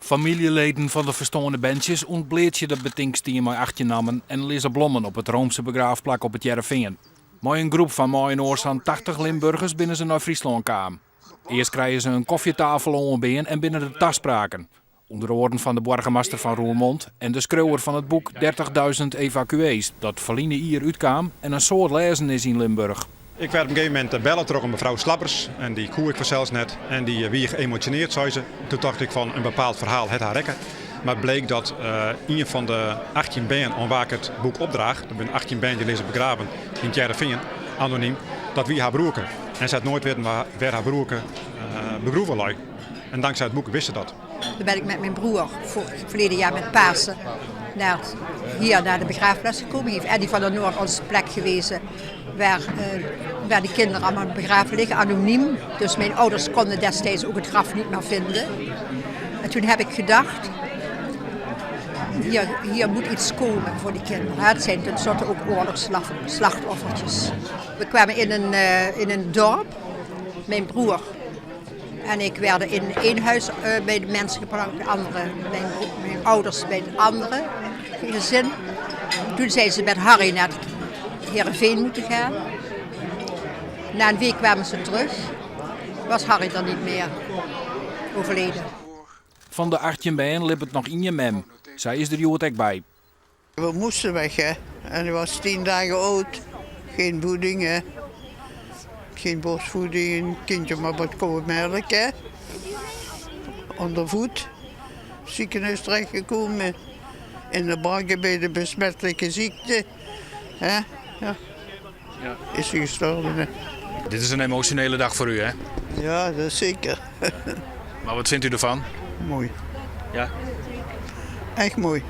Famyljeleden fan de ferstoarne berntsjes ûntbleatsje de betinkstien mei 18 nammen en lizze blommen op it Roomse begraafplak op It Hearrenfean. Mei in groep fan mei-inoar sa'n 80 Limburgers binne se nei Fryslân kaam. Earst krije se in kofjetafel oanbean en binne der taspraken. Ûnder oaren fan de boargemaster fan Roermond en de skriuwer fan it boek 30.000 evacuees, dat ferline jier útkaam en in soad lêzen is yn Limburch. Ik waard op in gegeven momint belle troch in mefrou Slabbers en dy koe ik fansels net en dy wie geëmotioneerd, sei se. Toen tocht ik fan in bepaald ferhaal hat har rekke. Mar it bleek dat ien fan de 18 bern oan wa ik it boek opdraach, der binne 18 bern dy lizze begraven yn it Hearrenfean, anonym, dat wie har broerke. En se hat noait witten wêr har broerke begroeven lei. En tanksij it boek wist se dat. Toen ben ik met mijn broer verleden jaar met Pasen naar, hier naar de begraafplaats gekomen. Heeft Eddie van der Noord ons plek gewezen waar de kinderen allemaal begraven liggen, anoniem. Dus mijn ouders konden destijds ook het graf niet meer vinden. En toen heb ik gedacht, hier moet iets komen voor die kinderen. Het zijn tenslotte ook oorlogsslachtoffertjes. We kwamen in een dorp. Mijn broer en ik werden in één huis bij de mensen gebracht, de andere, mijn ouders bij het andere gezin. Toen zijn ze met Harry naar het Heerenveen moeten gaan. Na een week kwamen ze terug. Was Harry er niet meer, overleden. Fan de 18 bern libbet noch ien mem. Sy is der hjoed ek by. We moesten weg, hè. En hij was 10 dagen oud. Geen voeding, hè. Geen borstvoeding, een kindje maar wat koude melk, hè. Ondervoed. Ziekenhuis terechtgekomen. In de banken bij de besmettelijke ziekte. Hè? Ja. Ja. Is hij gestorven, hè. Dit is in emosjonele dag foar u, hè? Ja, dat is seker. Mar wat fynt u derfan? Moai. Ja? Echt moai.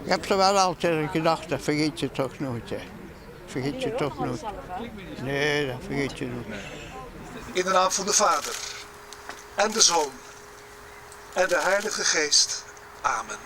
Ik heb er wel altijd aan gedacht, dat vergeet je toch nooit. Hè. Vergeet je toch nooit. Nee, dat vergeet je nooit. In de naam van de Vader en de Zoon en de Heilige Geest. Amen.